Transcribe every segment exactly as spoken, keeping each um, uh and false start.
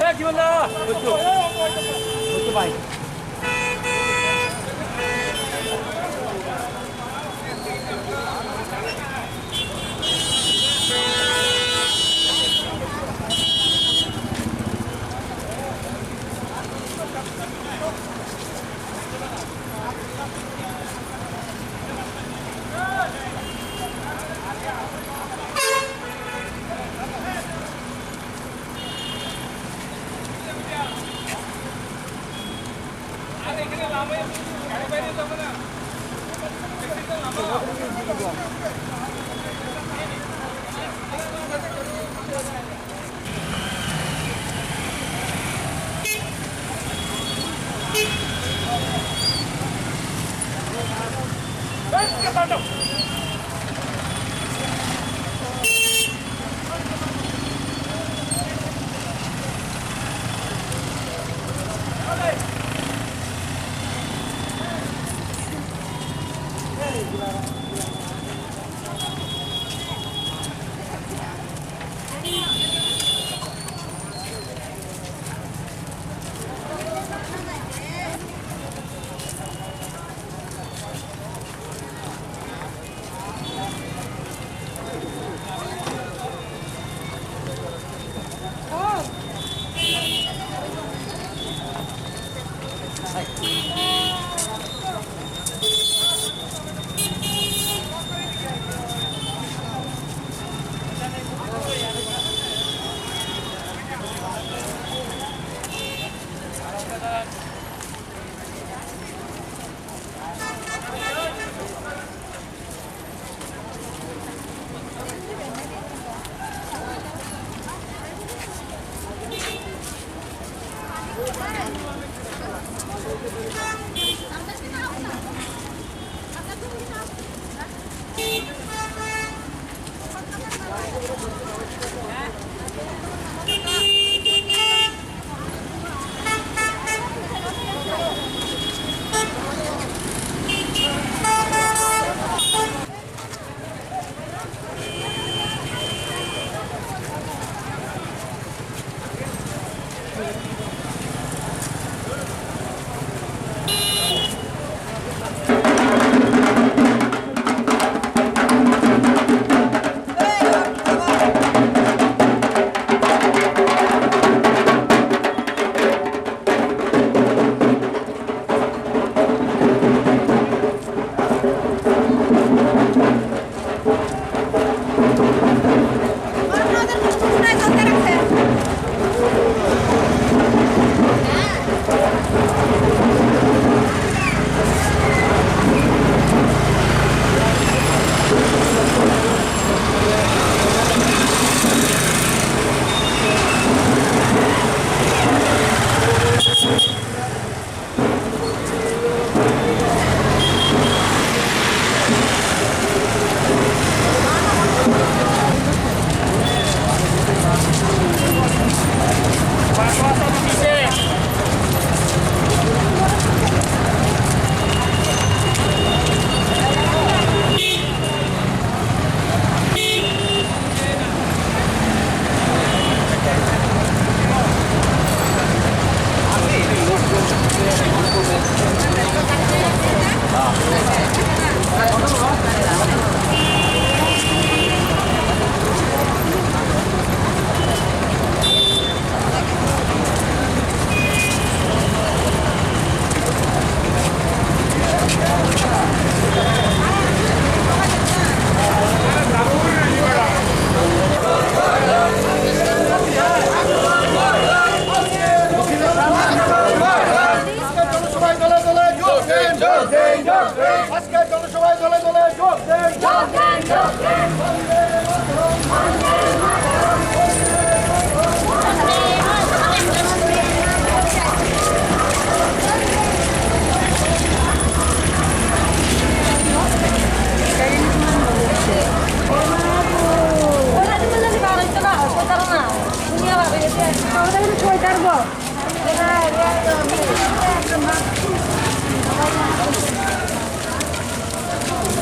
Eh, gimana? Betul. Betul, baik.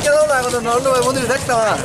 Kelo na, koto normal mundiri dekta na.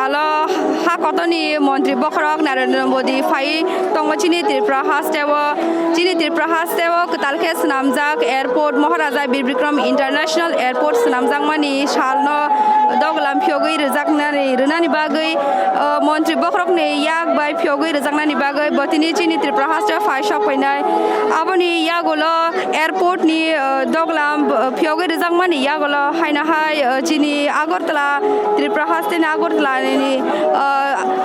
Alo, ha kotoni montri bokhorok Narendra Modi phai tongo chini Tripura hasteo. Chini Tripura hasteo kwtal khe swnamjak airport, Maharaja Bir Bikram International Airport swnamjakmani salno doglam phiyogwi rwjaknani, rwnani bagwi, o, montri bokhorokni yak bai phiyogwi rwjaknani bagwi bo tini chini Tripura hasteo phai sok phainai. Aboni yagulo airport ni, o, doglam, o, phiyogwi rwjakmani yagulo haino hai, o, chini Agartala, Tripura hasteni Agartala ni, o,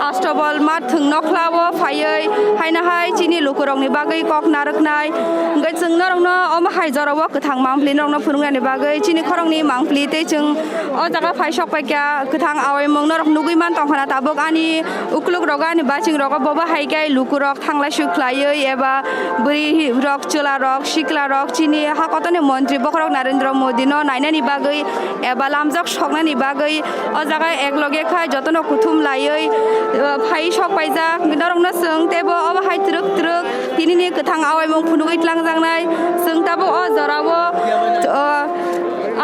Astabal Math thwng nokhlao phaiwi haino hai chini lukurokni bagwi kok narwknai. Hwnkhe chwng norokno omo hai jorao kwthang mangpili norokno phunuknani bagwi chini khoroknwi mangpili tei chwng o jaga phai sok paikha. Kwthang awaimung norok nugwi man tongkhana tabuk ani ukluk rogo, ani baching rogo, bobo hai khe lukurok thanglai sui khlaiwi eba bwrwi rok, chwla rok, sikla rok chini ha kotoni montri bokhorok Narendra Modi no nainani bagwi eba lamjak soknani bagwi o jaga ek loge khai jotono kuthum laiwi, uh, phai sok paijak. Norokno chwng teibo obo hai twrwk twrwk tinini kwthang awaimung phunugwi tlangjaknai. Chwng tabuk o jorao, uh,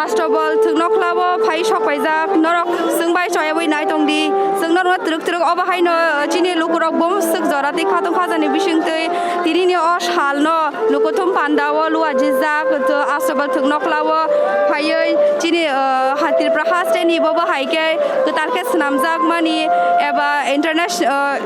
Astabal thwng nokhlao phai sok paijak. Norok chwng bai choyawi nai tong di. Chwng norokno twrwk twrwk obo haino chini lukurok bumswk jora tei khatungkhajani bisingtwi tinini o salno Nukuthum pandao luajijak, to Astabal thwk nokhlao phaiwi chini, uh, ha Tripura hasteni bobo hai khe kwtal khe swnamjakmani eba internation-, uh,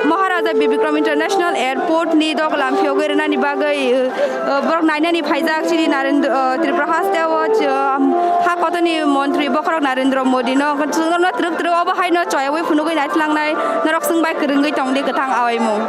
Maharaja Bir Bikram International Airport ni doglam phiyogwi rwnani bagwi, uh, borok nainani phaijak chini Narendra, uh, Tripura hasteo, uh, ha kotoni montri bokhorok Narendra Modi no. Chwngno twrwk twrwk obo haino choyawi phunugwi naitlangnai, norok chwng bai kwrwngwi tongdi kwthang awaimung.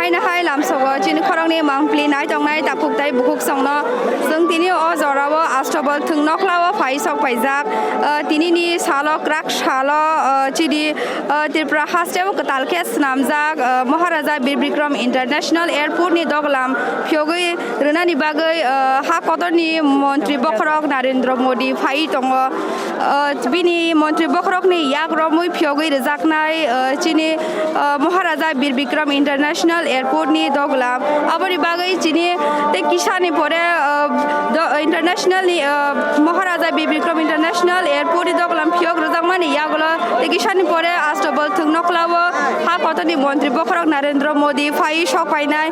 Haino hai lamsogo chini khoroknwi mangpli nai tongnai takhuk tei bukhuk songno chwng tini o jorao Astabal thwng nokhlao phai sok paijak. Ah, tinini salo kwrak salo, ah, chini, ah, Tripura hasteo kwtal khe swnamjak, ah, Maharaja Bir Bikram International Airport ni doglam phiyogwi rwnani bagwi, ah, ha kotorni montri bokhorok Narendra Modi phai tongo. Ah, bini montri bokhorokni yak romwi phiyogwi rwjaknai, ah, chini, ah, Maharaja Bir Bikram International Airport ni doglam. Aboni bagwi chini tei kisani pore, ah, do-, international ni, ah, Maharaja Bir Bikram International Airport ni doglam phiyok rwjakmani yagulo tei kisani pore Astabal thwng nokhlao ha kotorni montri bokhorok Narendra Modi phai sok painai.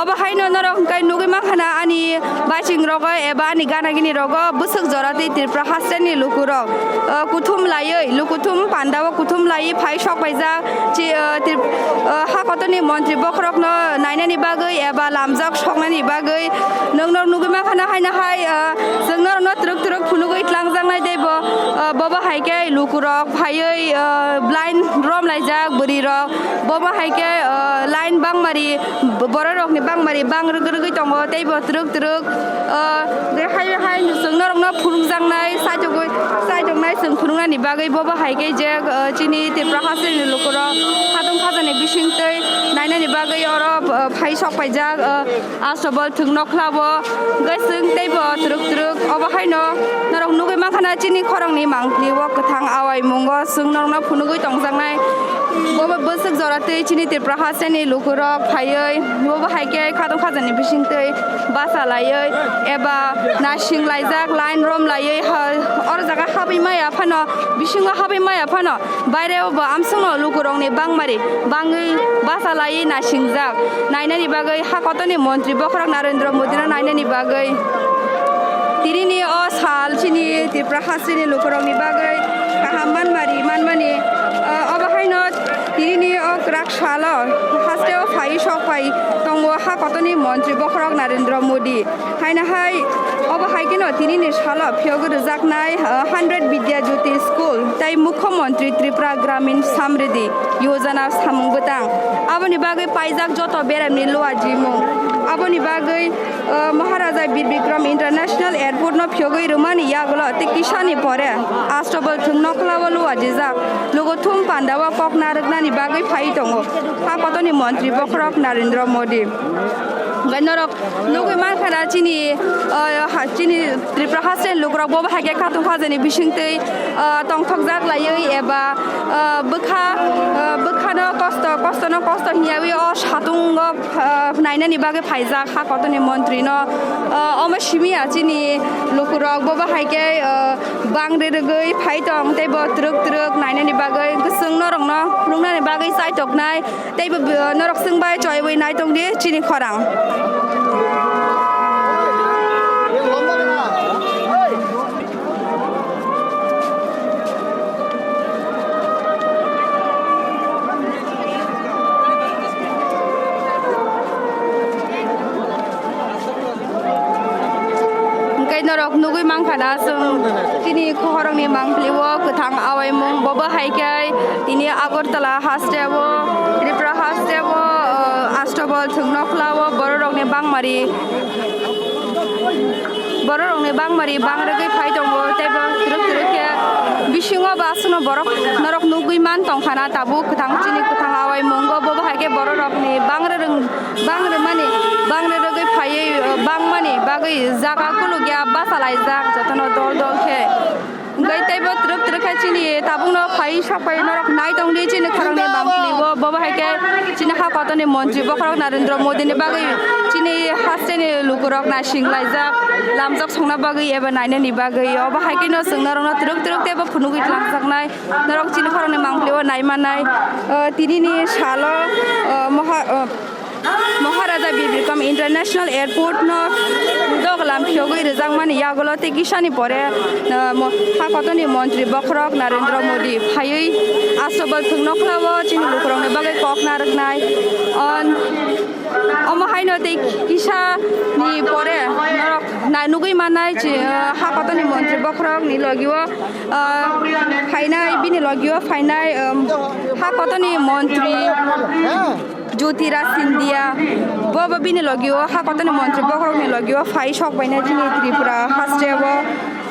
Obo haino norok hwnkhe nugwi mankha na ani baching rogo eba ani gana gini rogo bwswk jora tei Tripura hasteni lukurok, ah, kuthum laiwi, lukuthum pandao kuthum laiwi phai sok paijak. Chi, ah, Trip-, ah, ha kotorni montri bokhorokno nainani bagwi eba lamjak soknani bagwi nwng norok nugwi mankha na haino hai, ah, chwng norokno twrwk twrwk phunugwi tlangjaknai tei bo, ah, bobo hai khe lukurok phaiwi, ah, line rom laijak bwrwirok. Bobo hai khe, ah, line bangmari, b-, bororokni bangmari bang rwgwi rwgwi tongo, tei bo twrwk twrwk, ah, de hai hai chwng norokno phunukjaknai, saichogwi, saichoknai chwng phunuknani bagwi bobo hai khe je, ah, chini Tripura hasteni lukurok khatungkhajani bisingtwi nainani bagwi oro, ah, phai sok paijak, ah, Astabal thwng nokhlao hwnkhe chwng teibo twrwk twrwk. Obo haino norok nugwi mankha na chini khoroknwi mangpli o kwthang awai mungo chwng norokno phunugwi tongjaknai. Bobo bwswk jora twi chini Tripura hasteni lukurok phaiwi bobo hai khe khatungkhajani bisingtwi basa laiwi eba nasing laijak, line rom laiwi ha, oro jaga habwi maya phano, bisingo habwi maya phano. Baireo bo amsongno lukurokni bangmari bangwi basa laiwi nasingjak. Nainani bagwi ha kotorni montri bokhorok Narendra Modino nainani bagwi tinini o sal chini Tripura hasteni lukurokni bagwi kaham manmari manmani, ah, obo haino tinini o kwrak salo hasteo phaiwi sok pai tongo ha kotorni montri bokhorok Narendra Modi. Haino hai, obo hai kheno tinini salo phiyogwi rwjaknai, ah, hundred Vidya Jyoti School tei Mukhyamantri Tripura Gramin Samriddhi Yojana samung bwtang. Aboni bagwi paijak joto beraimni luajimung. Aboni bagwi, ah, Maharaja Bir Bikram International Airport no phiyogwi rwmani yagulo tei kisani pore Astabal thwng nokhlao luajijak. Lugo thum pandao kok narwknani bagwi phai tongo ha kotorni montri bokhorok Narendra Modi. Hwnkhe norok nugwi mankha na chini, ah, ha, chini Tripura hasteni lukurok bobo hai khe khatungkhajani bisingtwi, ah, tongthokjak laiwi eba, ah, bwkha, ah, bwkhano kosto, kostono kosto hinyawi o satungo, ah, nainani bagwi phaijak ha kotorni montrino. Ah, omo simi ya chini lukurok bobo hai khe, ah, bang rwrwgwi phai tong tei bo twrwk twrwk nainani bagwi chwng norokno phunuknani bagwi chaitoknai. Tei bo, bo, norok chwng bai choiwi nai tong di chini khorang. Khna chwng chini Khohorokni mangpili o kwthang awaimung, bobo hai khe tini Agartala haste o, Tripura haste o, uh, Astabal Thwngnokhla o bororokni bangmari, bororokni bangmari bangrwgwi phai tongo, tei bo twrwk twrwk khe bisingo bo aswkno borok norok nugwi man tongkha na tabuk kwthang chini kwthang awaimungo, bobo hai khe bororokni bangrwrwng Bang rwmani, bang rwrwgwi phaiwi, uh, bangmani bagwi jaga kulukya basa laijak jotono dol dol khe. Hwnkhe teibo twrwk twrwk khe chini tabukno phaiwi sok phaiwi norok nai tongdi chini khoroknwi bangpili o. Bobo hai khe chini ha kotorni montri bokhorok Narendra Modi ni bagwi chini hasteni lukurok naising laijak lamjak songna bagwi eba nainani bagwi. Obo hai kheno chwng norokno twrwk twrwk teibo phunugwi twlangjaknai. Norok chini khoroknwi bangpili o nai mannai. Uh, tinini salo, uh, moha-, uh, Maharaja Bir Bikram International Airport no doglam phiyogwi rwjakmani yagulo tei kisani pore, uh, mo-, ha kotorni montri bokhorok Narendra Modi phaiwi Astabal Thwngnokhla o chini lukurokni bagwi kok narwknai. On-, omo haino tei kisa ni pore norok nai-, nugwi mannai chi, uh, ha kotorni montri bokhorokni logi o, uh, phainai, bini logi o phainai, um, ha kotorni montri. Jyotiraj Scindia, bo bo bini logi o, ha kotorni montri bokhorokni logi o phai sok bainai chini Tripura haste o.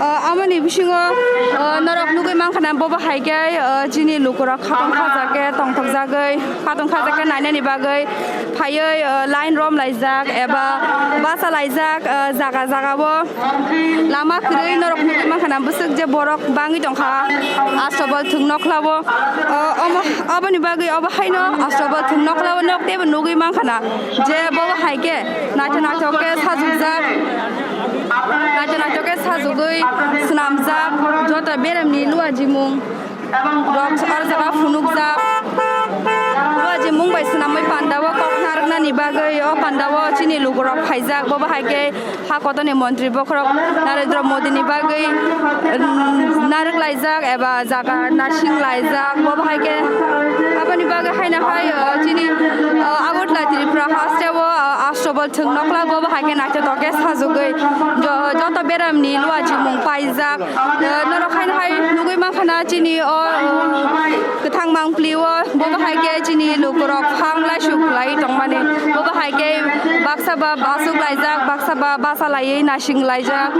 O, amoni bisingo, o, norok nugwi mankha na, bobo hai khe, o, chini lukurok khatong khajak khe tongthokjagwi, khatong khajak khe nainani bagwi phaiwi, o, line rom laijak eba basa laijak, o, jaga jaga o. Lama kwrwi norok nugwi mankha na bwswk je borok bangwi tongkha Astabal Thwngnokhla o. O, omo, oboni bagwi obo haino Astabal Thwngnokhla o nok teibo nugwi mankha na je bobo hai khe naithok naithok khe sajukjak, naithok naithok khe sajugwi swnamjak joto beremni luajimung. Rok o jaga phunukjak. Luajimung bai swnamwi panda o kok narwknani bagwi o panda o chini lukurok phaijak. Bobo hai khe ha kotorni montri bokhorok Narendra Modi ni bagwi, um, narwk laijak eba jaga naising laijak. Bobo hai khe aboni bagwi haino hai, uh, chini, uh, Agartala Tripura haste o, uh, Astabal Thwngnokhla bobo hai khe naithotok khe sajugwi jo-, joto beramni luajimung paijak. Eh, norok haino hai nugwi mankha na chini o, eh, kwthang mangpili o, bobo hai khe chini lukurok phang laisuk khlai tongmani. Bobo hai khe baksa ba basuk laijak, baksa ba basa laiwi naising laijak,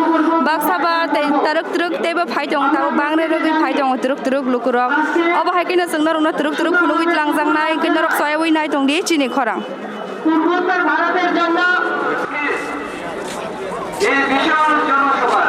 baksa ba tei tarwk twrwk teibo phai tongo, tabuk bang rwrwgwi phai tongo twrwk twrwk lukurok. Obo hai kheno chwng norokno twrwk twrwk phunugwi twlangjaknai, hwnkhe norok soyawi nai tongdi chini khorang. পূর্বোত্তর ভারতের জন্য এই বিশাল জনসভা